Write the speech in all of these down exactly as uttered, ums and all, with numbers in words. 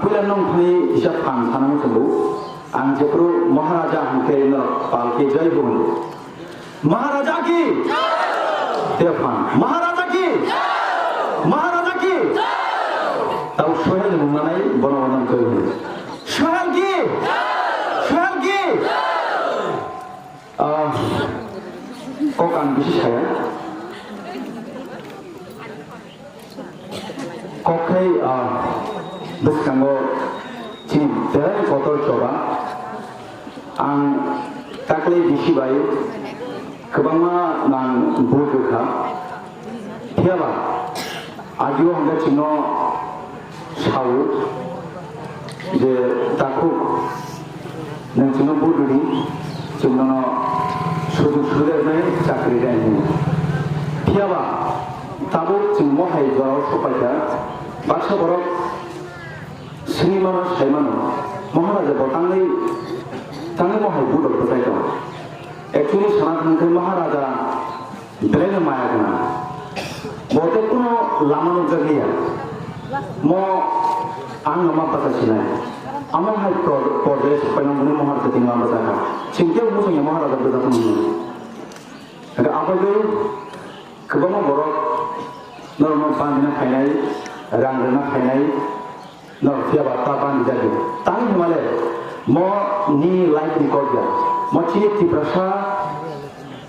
Puila nung thani kisa phan sana muchungo. Ang jephru Maharaja hwnkhe no palki jai hwn. Maharaja ki? Te phan. Maharaja ki? Maharaja ki? Tau Sohel ni mung nanai bono bono jai hwn. Sohel ki? Sohel ki? Ah, kok ang bisi saya. Kok khai, ah, bwskango chini belai kotor choba. Ang taklai bisi bai kwbangma nang bujukha. Phiyaba agio hwnkhe chwngno sao je, "Takhuk, nwng chwngno buduri, chwng nono sujug sujuk rwnai chakri rwnai," hwnwi. Phiyaba tabuk chwng mohai jorao sokpaikha, baksa borok sini mano, sai mano, Maharaja bo tangwi, tangwi mohai budok bwchai tongo. Actually, sana thangkhe Maharaja belai no maya gwnang. Bo tei kuno lama nukjak liya. Mo ang no ma bwsa sinai. Amo hai por-, porjai sokpaino mwnwi Maharaja tini ma bwsa kha. Chwng khe muchungya Maharaja bwsa tongmani. Hwnkhe abagwi kwbangma borok norokno bandina phainai, rang rwna phainai, norok phiya ba ta bani jagwi. Tang hwnmale mo nini life ni kok ya. Mo chini Tiprasa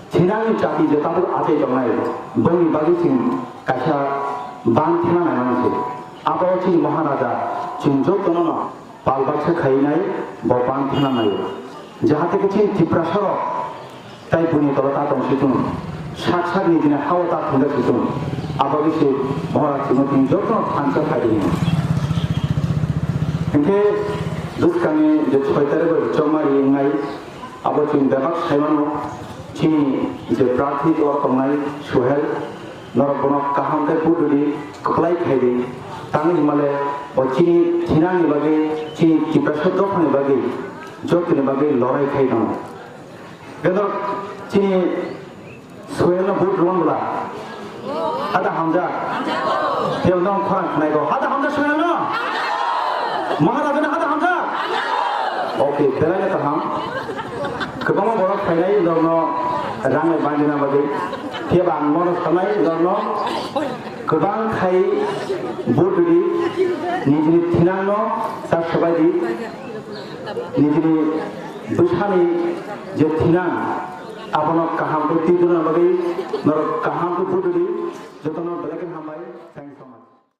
thinangni chati je tabuk achai tongnai, bongni bagwi chwng kaisa bang thena naimani se. Abo chini Maharaja chwng jotono no pal baksa khainai bo bang thena naio. Jahate khe chini Tiprasa rok tai buni tola ta tong si chwng. Sak sak ni dini hao ta thangda si chwng. Abagwi se Maharaja chwngno tini jotono thansa khai di. Hinkhe bwskangni je soi tarikh bai chongmari wngnai, abo chwng bebak sai mano, chini je prarthi o tongnai Suhel, norok bono kaham khe buduri kwplai khai di. Tangwi hwnmale o chini thinangni bagwi, chini Tiprasa dophani bagwi, jotoni bagwi lorai khai tongo. Bedor chini Soyalno vote rwmani bwla. Hada hamjak. Tei no khorang khnai ko. Hada hamjak Soyalno. Maharajano hada hamjak. Okay, belai no kaham. Kwbangma borok phainai norno rang bai bandina bagwi. Phiya ba ang bono sanai norno kwbang khai vote rwdi. Nijini thinangno ta swbai di. Nijini bwsani je thinang, abono kaham khe twi duna bagwi norok kaham khe buduri, jotono belai khe hambai.